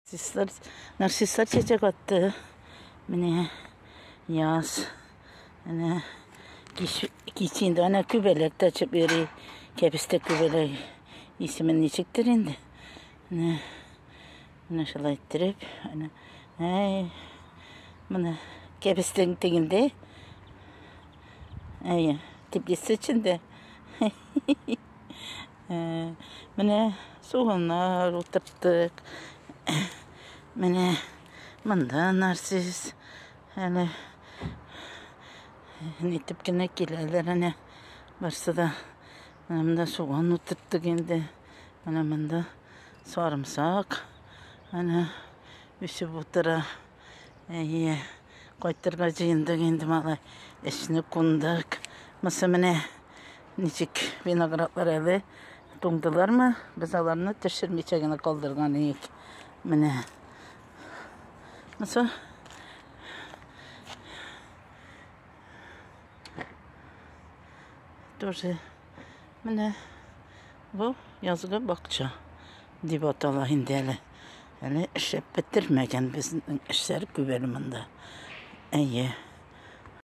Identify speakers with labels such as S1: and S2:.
S1: Нарциссlar, нарциссlar чәчәк атты. Менә яз. Менә кич, кич инде әнә күбәләк тә очып йөри. Кәбестә күбәләк исеме ничектер инде. Менә менә шулай иттереп, әнә әй менә кәбестәнең тегендә. Әйе, теплица эчендә. Менә суганнар утырттык. Менә монда нарцисс. Әле нитеп кенә киләләр әнә. Барсы да. Менә монда суган утырттык инде. Менә монда сарымсак. Әнә үсеп утыра. Әйе, кайтырга җыендык инде, малай. Эшне кундык. Мысы менә ничек виноградлар әле туңдылармы? Без аларны төшермичә генә калдырган идек. Менә. Мысы тоже менә бу язгы бакча дип атала инде әле. Әле эшләп бетермәгән безнең эшләр күп әле монда. Әйе.